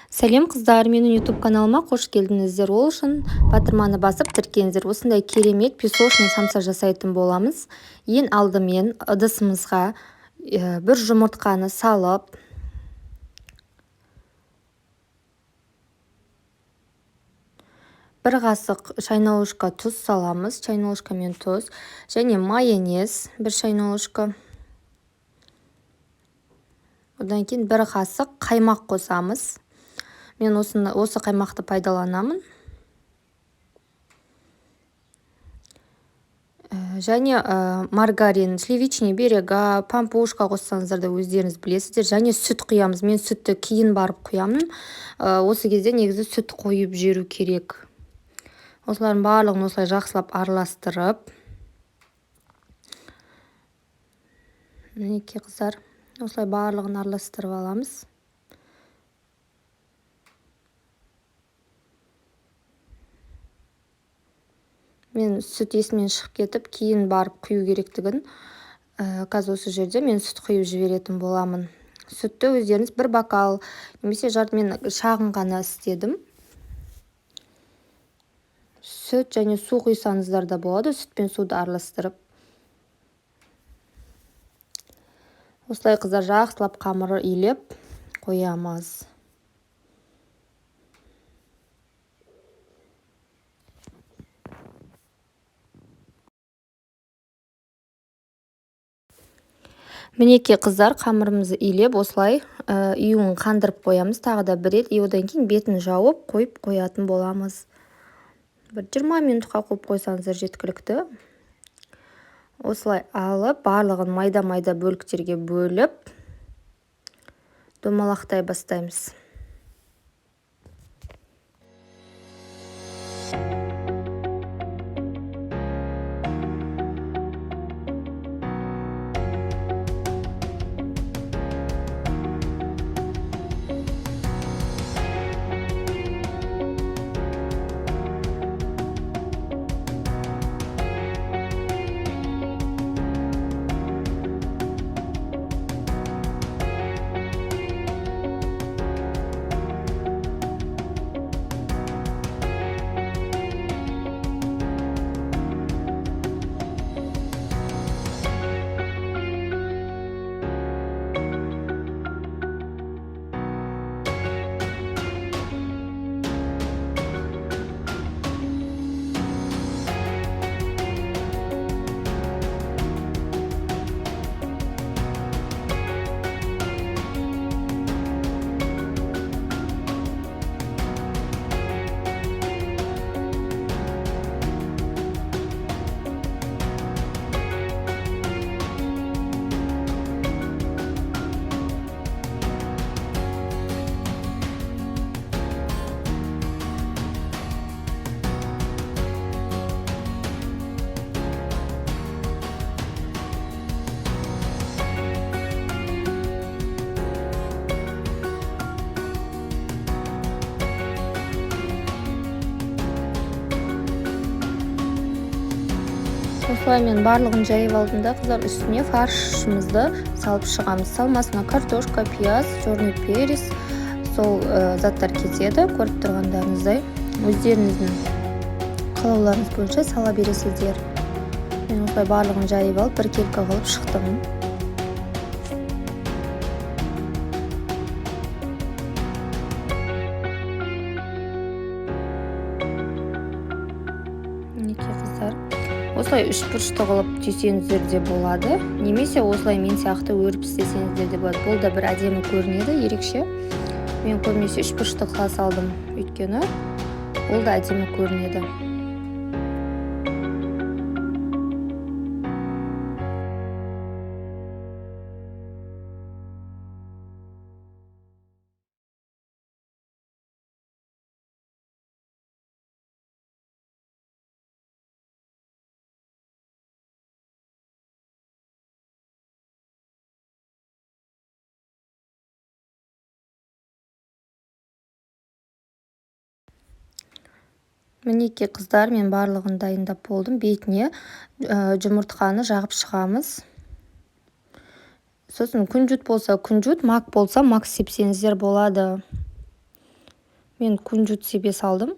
Сәлем, қыздар! Менің YouTube каналыма қош келдіңіздер. Ол үшін батырманы басып, тіркеліңіздер. Осындай керемет песочный самса жасайтын боламыз. Ең алдымен ыдысымызға бір жұмыртқаны салып, бір қасық чайная ложка тұз саламыз, чайная ложкамен тұз және майонез бір чайная ложка. Одан кейін бір қасық қаймақ қосамыз. Мен осы қаймақты пайдаланамын. Және маргарин, Сливочные берега, Пампушка қоссаңыздар да, өздеріңіз білесіздер. Және сүт құямыз. Мен сүтті кейін барып құямын. Осы кезде негізі сүт қойып жіберу керек. Осылардың барлығын осылай жақсылап араластырып, мінекей, қыздар, осылай барлығын араластырып аламыз. Мен сүт есімнен шығып кетіп, кейін барып құю керектігін. Қазір осы жерде мен сүт құйып жіберетін боламын. Сүтті өздеріңіз бір бокал немесе жарты, мен шағын ғана істедім. Сүт және су құйсаңыздар да болады, сүт пен суды араластырып. Осылай, қыздар, жақсылап қамыры илеп қоямыз. Мінекей, қыздар, қамырымызды илеп, осылай июін қандырып қоямыз тағы да бір рет. И одан кейін бетін жауып қойып қоятын боламыз. Бір 20 минутқа қойып қойсаңыздар, жеткілікті. Осылай алып, барлығын майда майда бөліктерге бөліп, домалақтай бастаймыз. Осылай мен барлығын жайып алдым да, қыздар, үстіне фаршымызды салып шығамыз. Салмасына картошка, пияз, черный перец, сол заттар кетеді. Көріп тұрғандарыңыздай, өздеріңіздің қалауларыңыз бойынша сала бересіздер. Мен осылай барлығын жайып алып, біркелкі қылып шықтым. Мінекей, қыздар, осылай үшбұрышты қылып түйсеңіздер де болады немесе осылай мен сияқты өріп істесеңіздер де болады. Бұл да бір әдемі көрінеді, ерекше. Мен көбінесе үшбұрышты қыла салдым, өйткені ол да әдемі көрінеді. Мінекей, қыздар, мен барлығын дайындап болдым. Бетіне жұмыртқаны жағып шығамыз. Сосын күнжіт болса күнжіт, мак болса мак сепсеңіздер болады. Мен кунжут себе салдым.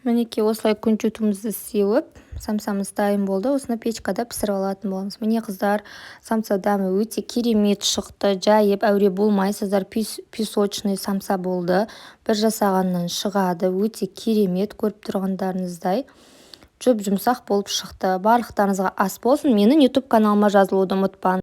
Мінекей, осылай кунжутымызды сеуіп, самсамыз дайын болды. Осыны печкада пісіріп алатын боламыз. Міне, қыздар, самса дәмі өте керемет шықты. Жайып әуре болмайсыздар, песочный самса болды. Бір жасағаннан шығады, өте керемет. Көріп тұрғандарыңыздай, жұп-жұмсақ болып шықты. Барлықтарыңызға ас болсын! Менің YouTube каналыма жазылуды ұмытпаңыз.